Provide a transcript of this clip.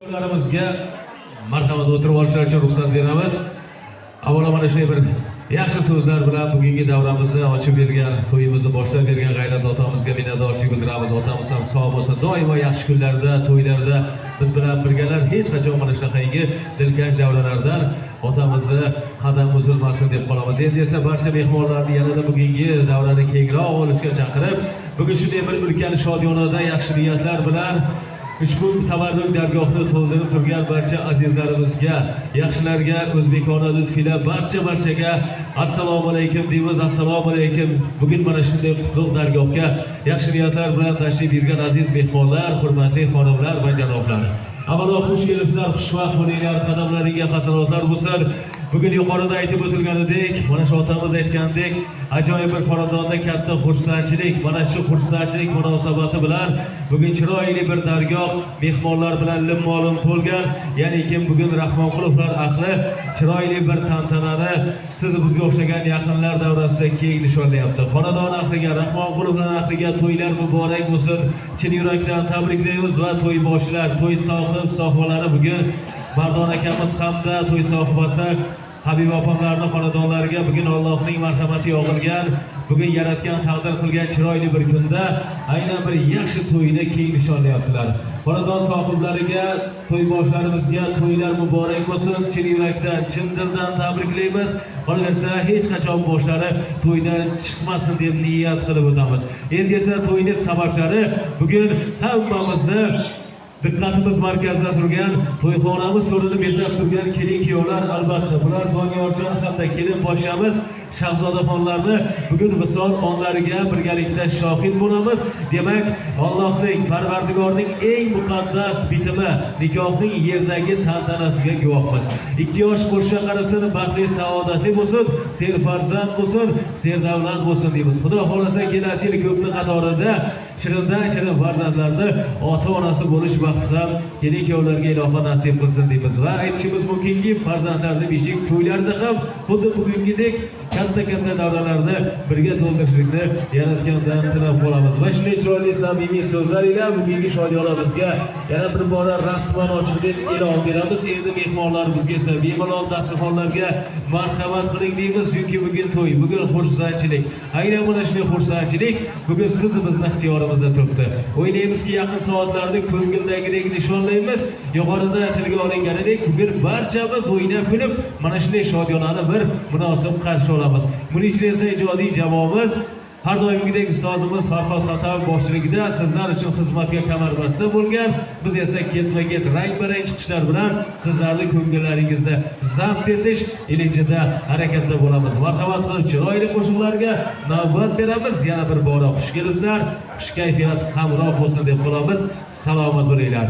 Mehmonlarimizga marhamat, o'tirib olishlari uchun ruxsat beramiz. Avvalo mana shunday bir yaxshi so'zlar bilan bugungi davramizni ochib bergan, to'yimizni boshlab bergan G'ayrat otamizga minnatdorchilik bildiramiz. Otamiz ham sog' bo'lsin, doimo yaxshi kunlarda, to'ylarda biz bilan birgalar. Hech qachon mana shunaqangi dilkash davralardan otamizni qadam uzilmasin deb qolamiz. Endi esa barcha mehmonlarni yanada bugungi davrani kengroq olishga chaqirib, bugun shunday bir ulkan shodiyonada, yaxshi niyatlar bilan ushbu tabarruk dargohni to'ldirib turgan barcha azizlarimizga, yaxshilarga, o'zbekona lutfila barcha barchaga assalomu alaykum deymiz. Assalomu alaykum. Bugun mana shunday qutlug' dargohga yaxshi niyatlar bilan tashrif buyurgan aziz mehmonlar, hurmatli xonimlar va janoblar, avvalo xush kelibsizlar, xushvaqt bo'linglar, qadamlaringga hasanotlar bo'lsin. Bugun yuqorida aytib o'tilganidek, mana shu otamiz aytgandek, ajoyib bir xonadonda katta xursandchilik. Mana shu xursandchilik munosabati bilan bugun chiroyli bir dargoh mehmonlar bilan lim-molim to'lgan. Ya'ni kim bugun Rahmonqulovlar ahli chiroyli bir tantanani siz bizga o'xshagan yaqinlar davrasida keng nishonlayapti. Xonadon ahliga, Rahmonqulovlar ahliga to'ylar muborak bo'lsin, chin yurakdan tabriklaymiz. Va to'yboshlar, to'y sohib sohibalari, bugun Mardon akamiz hamda to'y sohibasi Habiba opamlarni xonadonlariga bugun Allohning marhamati yog'ilgan, bugun yaratgan taqdir qilgan chiroyli bir kunda aynan bir yaxshi to'yni keng nishonlayaptilar. Xonadon sohiblariga, to'yboshlarimizga to'ylar muborak bo'lsin, chin yurakdan, chin dildan tabriklaymiz. Qolaversa, hech qachon boshlari to'ydan chiqmasin deb niyat qilib o'tamiz. Endi esa to'yning sabablari, bugun hammamizni diqqatimiz markazida turgan, to'yxonamiz to'rini bezab turgan kelin kuyovlar, albatta, bular Doniyorjon hamda kelin poshshamiz Shahzodaxonlarni bugun visol onlariga birgalikda shohid bo'lamiz. Demak, Allohning, Parvardigorning eng muqaddas bitimi, nikohning yerdagi tantanasiga guvohmiz. Ikki yosh qo'sha qarasin, baxtli, saodatli bo'lsin, serfarzand bo'lsin, serdavlat bo'lsin deymiz. Xudo xohlasa, kelasi yil ko'pni qatorida shirindan shirin farzandlarni ota onasi bo'lish baxti ham kelin kuyovlarga iloho nasib qilsin deymiz. Va aytishimiz mumkinki, farzandlarni beshik to'ylarida ham xuddi bugungidek katta katta davralarni birga to'ldirishlikni yaratgandan tilab qolamiz. Va shunday chiroyli, samimiy so'zlar ila bugungi shodiyonamizga yana bir bora rasman ochiq deb e'lon beramiz. Endi mehmonlarimizga esa bemalol dasturxonlarga marhamat qiling deymiz, chunki bugun to'y, bugun xursandchilik. Aynan mana shunday xursandchilik bugun siz bizni ixtiyorimizda turibdi. O'ylaymizki, yaqin soatlarda ko'ngildagidek nishonlaymiz. Yuqorida tilga olinganidek, bugun barchamiz o'ynab kulib mana shunday shodiyonani bir munosib qarshi olamiz. Buning uchun esa ijodiy jamoamiz har doimgidek ustozimiz Farhod Xatabov boshchiligida sizlar uchun xizmatga kamarbasta bo'lgan. Biz esa ketma ket rang barang chiqishlar bilan sizlarni ko'ngillaringizni zabt etish ilinjida harakatda bo'lamiz. Marhamat qilib, chiroyli qo'shiqlarga navbat beramiz. Yana bir bora xush kelibsizlar, xush kayfiyat hamroh bo'lsin deb qolamiz. Salomat bo'linglar.